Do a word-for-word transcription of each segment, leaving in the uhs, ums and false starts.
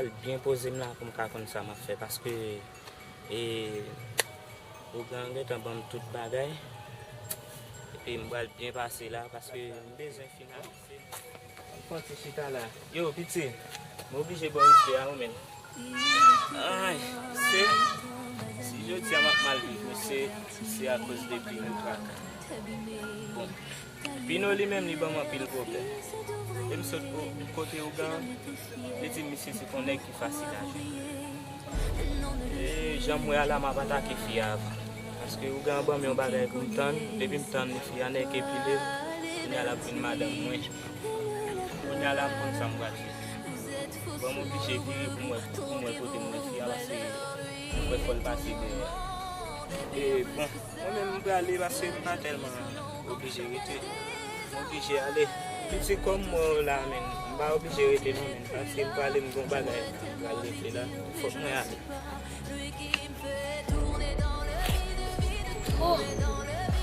Al byen poze m la pou m ka konn sa m ap fè, paske, e, ougan gentan ban m tout bagay. Epi m pral byen pase la, paske m bezwen finalize. Fon ti chita la. Yo, piti, m oblije ba w respè a ou menm. Ay, se, si jodi a m ap mal viv, se, se akoz de Pino traka. Bon, Pino li menm, li ban m anpil pwoblèm. E m sot o-, kote ougan, li di misye se pa yon nèg ki fasil a jwenn. E jan m wè a la, m ap atake fi a avan. Paske ougan ban m yon bagay pou m tann, depi m tann li, fi a nèke pile m, kounye a l ap vin madanm mwen. Kounye a la, m konn sa m pral fè. Bon, m oblije vire pou m wè, pou m wè kote m wè fi a, paske m wè fò l pase dèyè. E, bon, mwen menm m prale, paske m pa tèlman oblije rete. M oblije ale. Piti, kòm m wè w la, menn, m pa oblije rete non, menn, paske m prale, m gen yon bagay m pral regle la. Fòk mwen ale. Oh,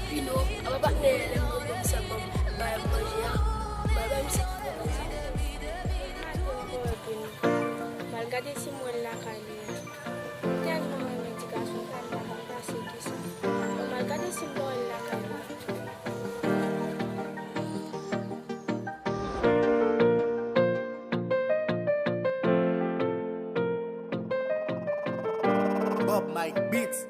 Pino, apa patnè lè m gen pwoblèm sa ban m bay manje a? Bay bay misye ki pwoblèm sa. M al gade si m wè l lakay li. M tèlman renmen ti gason sa, m pa konn pase kisa. M al gade si m pa wè l lakay li. Bob Mike Beats.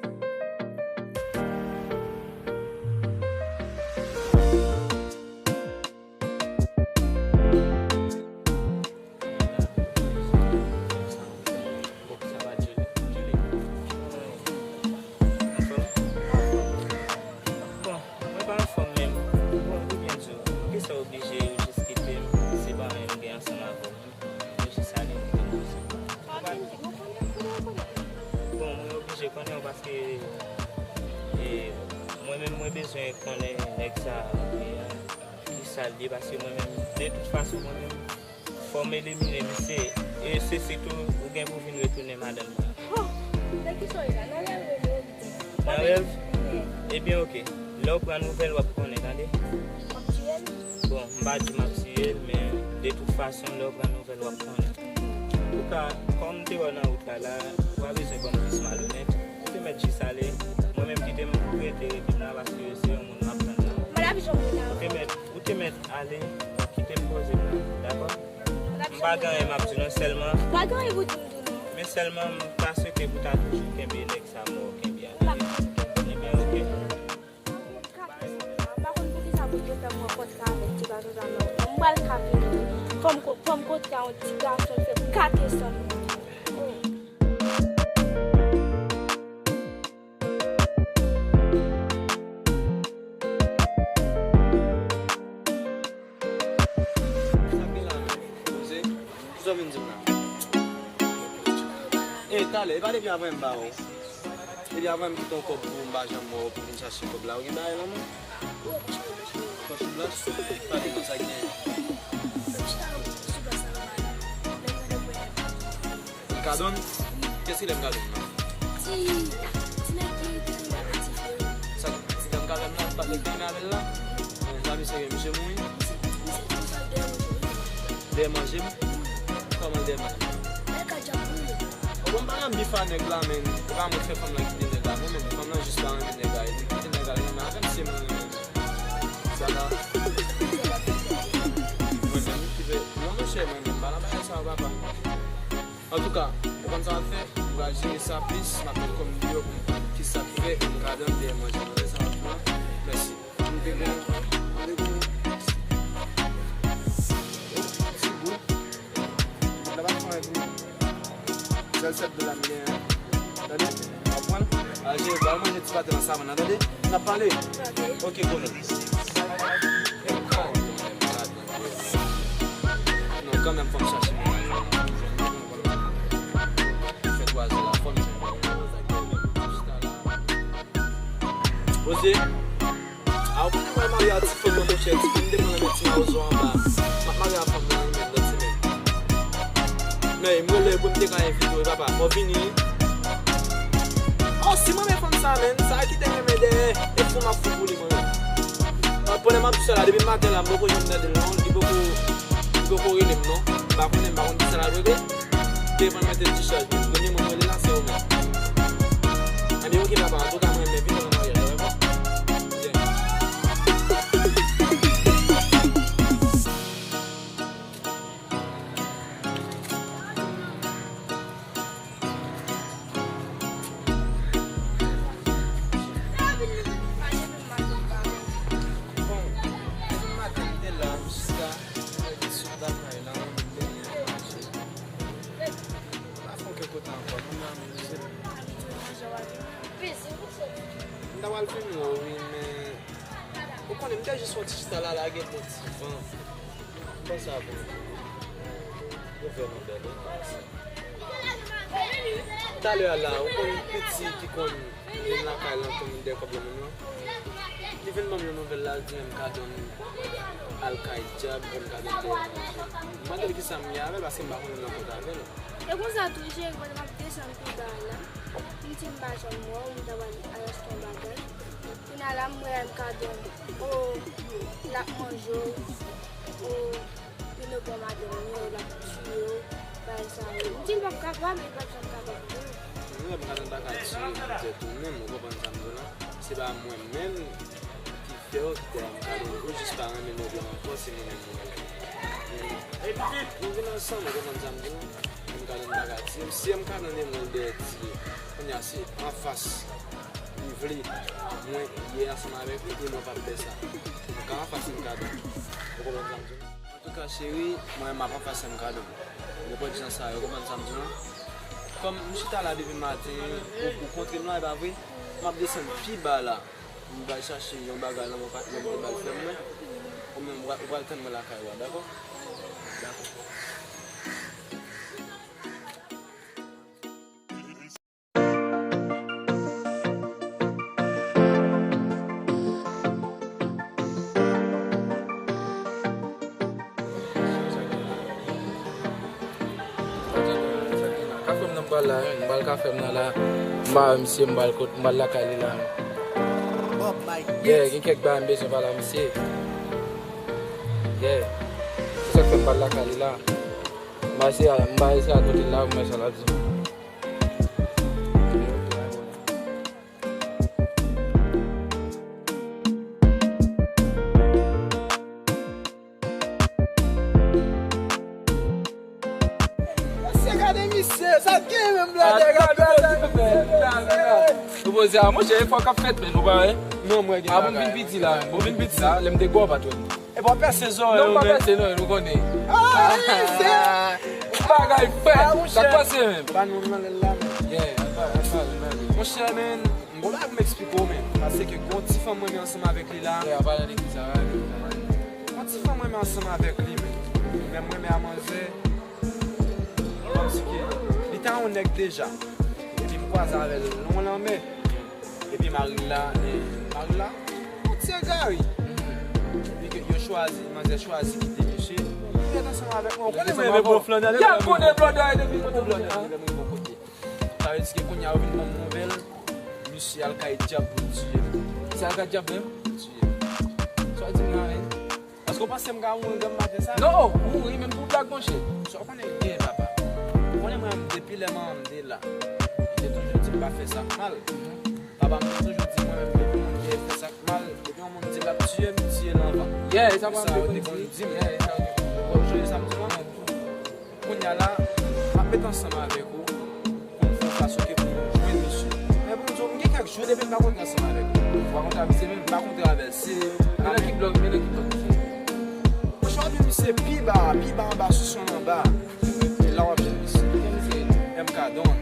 Bon, mwen pa anfòm menm. Bon, pou byen di w, poukisa w oblije jis kite m separe m gen ansanm avè w menm? Yo jis ale m vin konsa. Bon, mwen oblije konnen w paske, e, mwen menm mwen bezwen konnen nèg sa, e, kisa l ye, paske mwen menm, de tout fason, mwen menm, fò m elimine misye. E se sitou ou gen pou vin retounen madanm nan. Oh, nan kisa w ye la? Nan rèv ou byen? Nan rèv? Wi. Ebyen, oke. Lè w pran nouvèl, w ap konnen, tande? W ap tiye l? Bon, m pa di m ap tiye l, men de tout fason, lè w pran nouvèl, w ap konnen. Antouka, kòm m te wè w nan wout la, la, ou pa bezwen ban m plis malonèt. Ou te mèt jis ale. Mwen menm, kite m rete, rete la, paske se yon moun m ap tann la. Mwen ap jwenn ou la. Ou te mèt, ou te mèt ale, kite m poze m la, dakò? M pa gen anyen m ap di non, sèlman. Pa gen anyen pou di m tou non. Men sèlman m ta swete pou ta toujou kenbe nèg sa mò, kenbe a. Ebyen, oke. M pa konn poukisa pou te fè m pran kòd sa avèk ti gason sa non. M pral kate non. Fò m ko-, fò m kote a yon ti gason fè m kate san m. Oh. Sa k gen la menm? Poze. Kisa w vin di m la? E, talè, e pa depi avan m ba w. Depi avan m kite yon kòb pou ou, m pa janm wè w pou vin chache kòb la. Ou gen bagay nan men w? Pòch blanch? Pale non, sa k gen? Rikadon? Kiyès ki lè m Rikadon nan? Ti, ti nèg ki te renmen ak ti fi yo. Sa, ti dam Rikadon nan, pa nèg te renmen avè l la? Mezanmi, serye, misye mouri? Misye te sot dèyè manje wi. Dèyè manje m? Kòman l dèyè manje m? Nèg la djab mouri. Bon, m pa nan bif a nèg la, men ou pa mwen fè fanm nan kite nèg la non, men fanm nan jis pa renmen nèg la, epi kite nèg la renmen avè m, se mwen renmen. Sa la. Mwen menm ki fè, non, monchè, mwen menm, pa nan bagay sa yo, papa. Antouka, ou konn sa m ap fè? M pral jere sa plis, m ap met kò m deyò pou m konn kisa k fè m ka dan dèyè manje. Tande sa m ap di w la? Mèsi. M te gen, m te gen ti gout. Mwen pa fè anyen pou mwen. Sèl sèt dola m gen an. Tande? W ap pran l? Al jere, al manje ti pate nan savann nan, tande? N ap pale. Ok. Ok, konnen. Non, kanmenm, fò m chache mennaj mwen. Fè twazè la, fò m jwenn. Poze. A, ou konnen mwen marye a ti fanm nan, monchè, ti fanm te pran nan men ti mawozo anba. M ap marye a fanm nan, wi, menm, nan ti men. Men, m rele pou m te ka envite w, papa, fò w vini. Oh, si m renmen fanm sa, menm, sa ki te renmen dèyè, e fou m ap fou pou li, mwen menm. Ah, pandan m ap di sa la, depi maten la, m poko janm tande l, non, li poko, li poko rele m, non. M pa konnen, m pa konn kisa l ap regle. Devan mete ti chaj, premye moun rele la, se ou menm. Ebyen, oke, papa, antouka, mwen renmen vin nan maryaj la, dakò? Yeah. Bon, depi maten m te la, m jiska mwen te sot lakay la, m te mache. M pa fè okenn kote ankò, non, non, se... M ta pral fè m yo, wi, men ou konnen, m te jis fè yon ti chita la, lage bon ti van. Kòman sa bon? Gouvènman bèl, wi. Talè a la, ou konn piti ki konn vin lakay lan, konn vin dèyè kòb lan menm lan. Li vin ban m yon nouvèl la, li di m ka donn al kay dyab, pou m ka donn dèyè manje. M mande l kisa m gen avè l, paske m pa konn rankontre avè l. E konsa tou, cheri, pandan m ap desann pi ba a la, m di m pa janm wè w, m ta pral al achte yon bagay. Kounye a la, m wè m ka donn, o, l ap manje w, o, vin yo pran madanm yo, l ap tiye w, bagay sa yo. M di l p ap kapab, li p ap janm kapab tou. Mwen menm, m ka donn bagay tiye m tèt ou menm, ou konprann sa m di w la? Se pa mwen menm ki fè w, ki te m ka donn ou, jis pa renmen nou de ankò, se mwen menm mwen renmen. Men, nou vin ansanm, ou konprann sa m di w la? M ka donn bagay tiye m, si m ka donn de mwen dèyè tiye, kounye a se anfas. Li vle mwen ye ansanm avèk li, e mwen p ap fè sa. M ka anfas m ka donn. Ou konprann sa m di w? Antouka, cheri, mwen m ap anfas m ka donn. Nenpòt jan sa ye, ou konprann sa m di w lan? Kòm m chita la depi maten, ou, ou kontre m la, e pa vre? M ap desann pi ba la. M pral chache yon bagay nan men pa, nan men bal frè m nan. Ou menm, ou pral, ou pral tann mwen lakay ou a, dakò? Dakò. Kafe m nan m pral la, m pral kafe m nan la. M pa wè misye, m pral kot, m pral lakay li la. Yeah, gen kèk bagay m bezwen pale a misye. Yeah. Se sa k fè m pral lakay li la. M ba eseye, m ba eseye kote l la pou m wè sa l ap di. Mesye, gade misye, sa k gen menm blòdè, gade blòdè. Nou poze a, monchè, efò k ap fèt, men nou pa wè. Non, mwen gen bagay. A, bon, vin piti la, bon, vin piti la, lè m te gwo, pa twè. E pa pèse zòrèy ou, men. Non, pa pèse, non, nou konnen. Ah, se bagay fè. Sa k pase menm? Ba nou nan lèl la, men. Yeah, anba, anba, anba. Monchè, men, m gon bagay pou m eksplike w, men. Paske gon ti fanm mwen renmen ansanm avèk li la. Yeah, pale de kisa, pale de kisa. Gon ti fanm mwen renmen ansanm avèk li, men. Men mwen renmen a manzè. Kòmsi ke li ta yon nèg deja. Epi m kwaze avè l nan yon lanmè. Epi mari l la, e, mari l la, yon ti egare. Epi ke yo chwazi, manzè chwazi kite misye. Li ret ansanm avèk mwen. Ou konnen mwen renmen bwòf lan, ale. Ya konnen blòdè depi kote blòdè. Sa vle di ke kounye a yo vin ban m nouvèl, misye al kay dyab pou l tiye m. Misye al kay dyab menm? Pou l tiye m. Sa w di m la, men? Paske w panse m ka mouri granm maten sa? Non, mouri menm pou blag, monchè. Sa w konnen byen, papa. Ou konnen mwen menm, depi lè manman m te la, li te toujou di m pa fè sa k mal. Papa m te toujou di mwen menm, depi moun gen fè sa k mal, depi yon moun di l ap tiye m, tiye l anvan. Yeah, e sa yo te konn di m. Yeah, e sa yo te konn di m. Ou konprann sa m di w lan? Kounye a la, m ap met ansanm avèk ou pou m fè yon fason ke pou nou jwenn misye. Men pou m di w, m gen kèk jou depi m pa kontre ansanm avèk li. Ou pa kontre avèk misye menm? M pa kontre avè l. Se... Men nan ki blòk, men nan ki blòk misye? Monchè, w ap jwenn misye pi ba, pi ba anba, sou sòn anba. E la w ap jwenn misye. Kote misye ye? M K Don.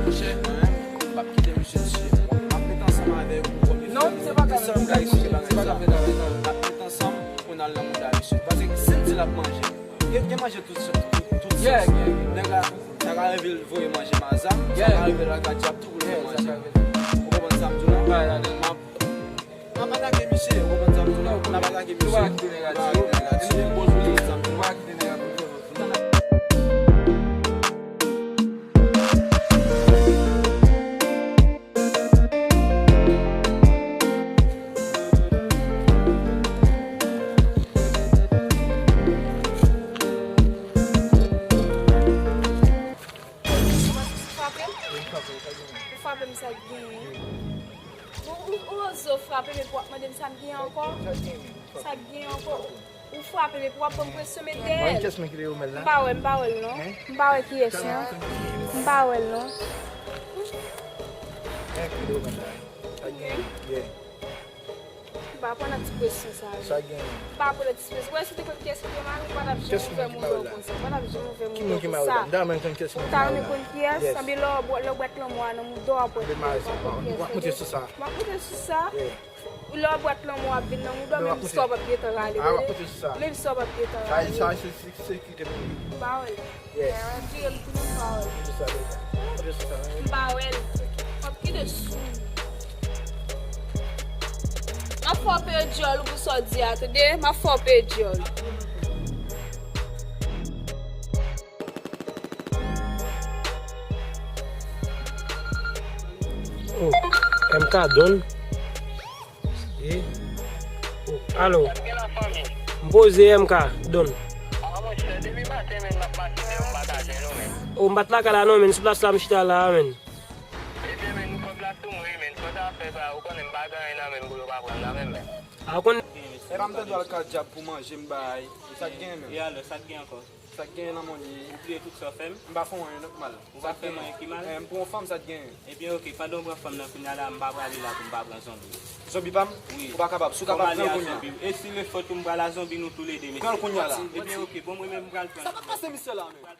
Monchè, mwen menm, m p ap kite misye tiye m. M ap met ansanm avèk ou kòm... Non, misye pa ka fè bagay, misye pa ka fè bagay sa. M ap met ansanm pou n al nan mouda misye. Paske si l di l ap manje, gen, gen manje tout sòt, tout, tout sòs. Nèg la, sa ka rive l voye manje Mazam, sa ka rive l al kay dyab tou pou l fè manje. Ou konprann sa m di w lan? M ap N ap atake misye, ou konprann sa m di w la? N ap atake misye. Nou pa kite nèg la tiye. Nou pa kite nèg la tiye. Sa m di w la? Frape m epi w ap mande m sa m gen ankò. Sa k gen ankò? Ou frape m epi w ap ban m presyon, met dèyè l. Kiyès mwen ki te remèt la? M pa wè, m pa wè l non. M pa wè kiyès non. M pa wè l non. Sa k gen? Yeah. M pa pran nan ti presyon sa yo. Sa k gen? M pa pran nan ti presyon. Wè, si w te konn kiyès ki te mare, ou pa t ap janm ouvè mouda w konsa. Ou pa t ap janm ouvè mouda w konsa. Ki moun ki mare la? M ta renmen konn kiyès ki te mare la. Ou ta renmen konn kiyès? Yes. Sanble lè w bwè, lè w bwè lanmò a nan mouda w ap wè. Ou ap monte sou sa. M ap monte sou sa. Yeah. Lè w bwè lanmò ap vin nan mouda w, menm sa w p ap gentan rale. Ah, w ap monte sou sa. Menm sa w p ap gentan rale. Sa, sa, se, se, se ki te pou li. M pa wè l. Yes. Vire m tounen m pa wè l. Monte sou sa deja. Monte sou sa. M pa wè l. W ap kite sou. M ap fè w peye dyòl ou pou sa w di a, tande? M ap fè w peye dyòl. Oh, M K Don. Eh. Oh, alo. M poze M K Don. Oh, m pa t lakay la non, men sou plas la m chita la, men. Ebyen, men, nou pran plas sou mwen, men. Kòman sa fè sa? Ou konnen m pa gen anyen nan men m pou yo pa pran nan men m, men. A, ou konn. Epa m tande w al ka dyab pou manje m bay. Sa k gen, men? E alò, sa k gen ankò? Sa k gen nan mond li? Ou bliye tout sa w fè m? M pa fè w anyen, non, ki mal. Ou pa fè m anyen ki mal? Eh, m pran yon fanm, sa k gen? Ebyen, oke, pandan w pran fanm nan, kounye a la, m pa prale la pou m pa pran zonbi. Zonbi pa m? Wi. Ou pa kapab. Si w kapab, pran l kounye a. E si le fòt ou m pral a zonbi, nou toulede, mesye. Pran l kounye a la. Ebyen, oke, bon, mwen menm, m pral pran l. Sa pa pase misye la, men.